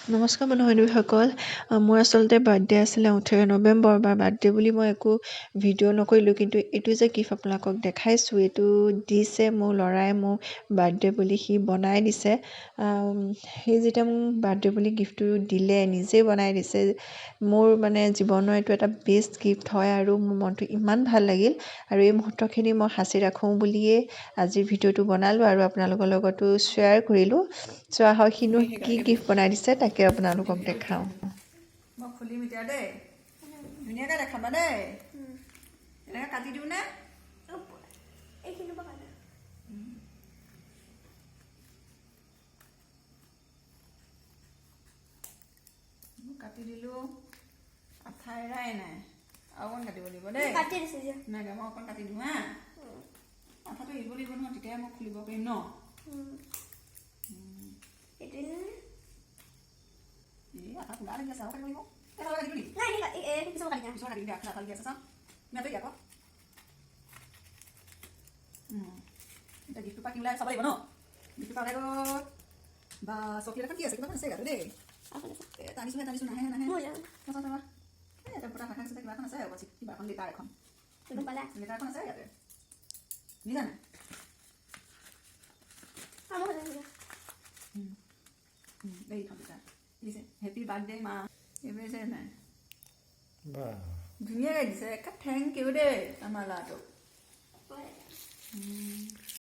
নমস্কাৰ বন্ধু বান্ধৱীসকল, মোৰ আচলতে বাৰ্থডে আছিলে 18 নৱেম্বৰ বা বাৰ্থডে বুলি মই একো ভিডিঅ' নকৰিলোঁ। কিন্তু এইটো যে গিফ্ট আপোনালোকক দেখাইছোঁ, এইটো দিছে মোৰ ল'ৰাই মোক বাৰ্থডে বুলি, সি বনাই দিছে। সি যেতিয়া মোক বাৰ্থডে বুলি গিফ্টটো দিলে, নিজেই বনাই দিছে, মোৰ মানে জীৱনৰ এইটো এটা বেষ্ট গিফ্ট হয় আৰু মোৰ মনটো ইমান ভাল লাগিল। আৰু এই মুহূৰ্তখিনি মই সাঁচি ৰাখোঁ বুলিয়ে আজিৰ ভিডিঅ'টো বনালোঁ আৰু আপোনালোকৰ লগতো শ্বেয়াৰ কৰিলোঁ। চোৱা হয়, সিনো কি গিফ্ট বনাই দিছে, তাকে আপোনালোকক দেখাওঁ। মই খুলিম এতিয়া দেই, ধুনীয়াকৈ দেখাবা দেই। এনেকৈ কাটি দিওঁ নে? এইখিনি পৰা কাটা। কাটি দিলোঁ, আঠা এৰাই নাই। আৰু অকণ কাটিব লাগিব দেই। কাটি দিছে দিয়া। নাই, মই অকণ কাটি দিওঁ হা। আঠাটো এৰিব লাগিব নহয়, তেতিয়াহে মই খুলিব পাৰিম ন। এইটো নে? এই আঠা কোলা লাগি আছে, আৰু কাটিব লাগিব। এই কাটি দিওঁ নেকি? নাই, এই পিছৰ কাটি দিয়া। পিছত কাটি দিওঁ, আঠা আঠা লাগি আছে। চাওঁ, তুমি আঁতৰি দিয়া আকৌ। এতিয়া গিফ্টটোৰ পৰা কি ওলাই চাব লাগিব ন। গিফ্টটোৰ পৰা ওলাই গ'ল বা চকলেট এখন। কি আছে? কিবা এখন আছে গাতে দেই। এখন আছে। এ, টানিছোহে, টানিছোঁ, নাহে নাহে। মই যাওঁ। চাবা চাবা, এই ইয়াতে পুৰা ভাষা আছে, কিবা এখন আছে আকৌ, কিবা এখন লেটাৰ এখন। গম পালা? লেটাৰ এখন আছে ইয়াতে, বুজিছা নাই? আমাৰ ফালে আহিবা। এইখন লেটাৰ দিছে, হেপী বাৰ্থডে মা। এইবোৰ যে নাই। বাহ। ধুনীয়াকৈ দিছে। Thank U দেই আমাৰ ল'ৰাটোক।